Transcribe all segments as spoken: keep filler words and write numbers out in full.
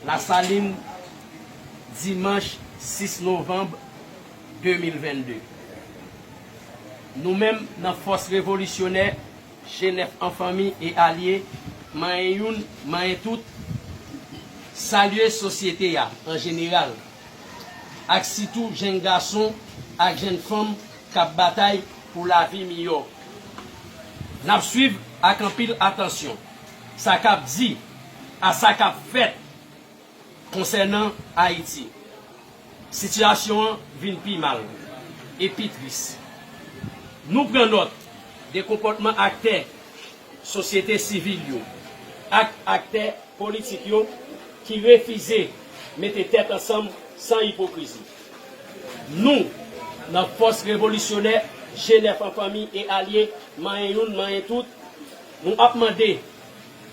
Lasalin, dimanch sis novanm de mil vennde. Nou menm nan Fòs Revolisyonè G nèf an fanmi e alye, manyen youn, manyen tout, salye sosyete a an jeneral, ak sitou jenn gason ak jenn fanm k ap batay pou lavi miyò. N ap swiv ak anpil atansyon sa k ap di a sa k ap fèt konsènan Ayiti. Sitiyasyon an vin pi mal e pi tris. Nou pran nòt de konpòtman aktè sosyete sivil yo ak aktè politik yo ki refize mete tèt ansanm san ipokrizi. Nou, nan Fòs Revolisyonè G nèf an fanmi e alye, manyen youn, manyen tout, nou ap mande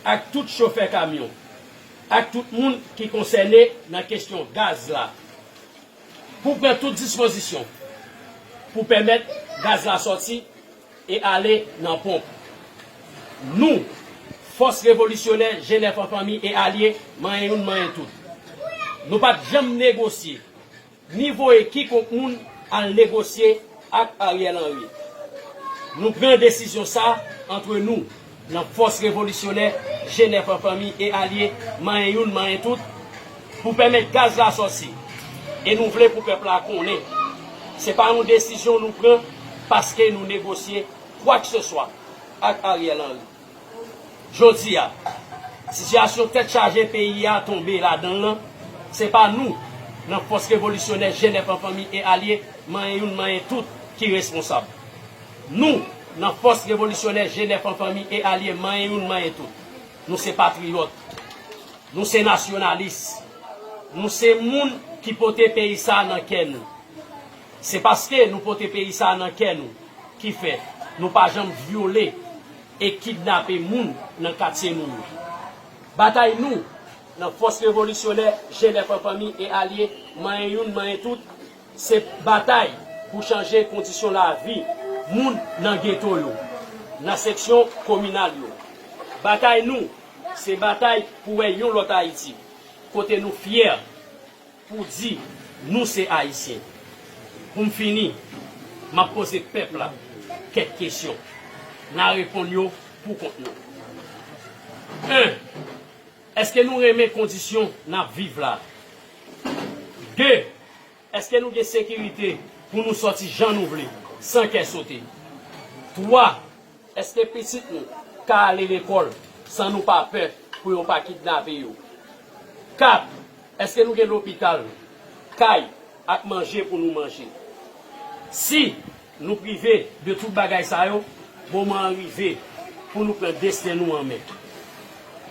ak tout chofè kamyon, ak tout moun ki konsène nan kesyon gaz la, pou pran tout dispozisyon pou pèmèt gaz la sòti e ale nan ponp. Nou, Fòs Revolisyonè G nèf an fanmi e alye, manyen youn, manyen tout, nou pa t janm negosye ni voye kikonk moun al negosye ak Ariel Henry. Nou pran desizyon sa antre nou, nan Fòs Revolisyonè G nèf an fanmi e alye, manyen youn, manyen tout, pou pèmèt gaz la sòti. E nou vle pou pèp la konnen se pa yon desizyon nou pran paske nou negosye kwakseswa ak Ariel Henry. Jodi a, sitiyasyon tèt chaje peyi a tonbe ladan l lan, se pa nou, nan Fòs Revolisyonè G nèf an fanmi e alye, manyen youn, manyen tout, ki responsab. Nou, nan Fòs Revolisyonè G nèf an fanmi e alye, manyen youn, manyen tout, nou se patriyòt, nou se nasyonalis, nou se moun ki pote peyi sa a nan kè nou. Se paske nou pote peyi sa a nan kè nou ki fè nou pa janm vyole e kidnape moun nan katye nou yo. Batay nou nan Fòs Revolisyonè G nèf an fanmi e alye, manyen youn, manyen tout, se batay pou chanje kondisyon lavi moun nan geto yo, nan seksyon kominal yo. Batay nou, se batay pou wè yon lòt Ayiti, kote nou fyè pou di nou se Ayisyen. Pou m fini, m ap poze pèp la kèk kesyon. N a reponn yo pou kont nou. En, èske nou renmen kondisyon n ap viv la? De, èske nou gen sekirite pou nou sòti jan nou vle, san kè sote? Twa, èske pitit nou ka ale lekòl san nou pa pè pou yo pa kidnape yo? Kat, èske nou gen lopital, kay ak manje pou nou manje? Si nou prive de tout bagay sa yo, moman an rive pou nou pran desten nou an men.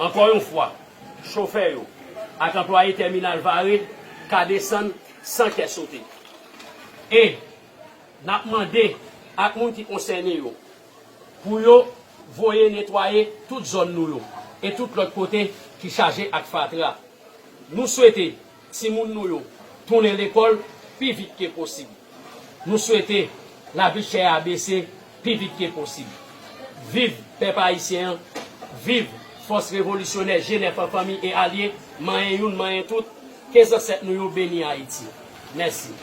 Ankò yon fwa, chofè yo ak anplwaye tèminal Vare ka desann san kè sote. E n ap mande ak moun ki konsène yo pou yo voye netwaye tout zòn nou yo e tout lòt kote ki chaje ak fatra. Nou swete timoun nou yo tounen lekòl pi vit ke posib. Nou swete lavi chè a bese pi vit ke posib. Viv pèp ayisyen an, viv Fòs Revolisyonè G nèf an fanmi e alye, manyen youn, manyen tout, ke zansèt nou yo beni Ayiti. Mèsi.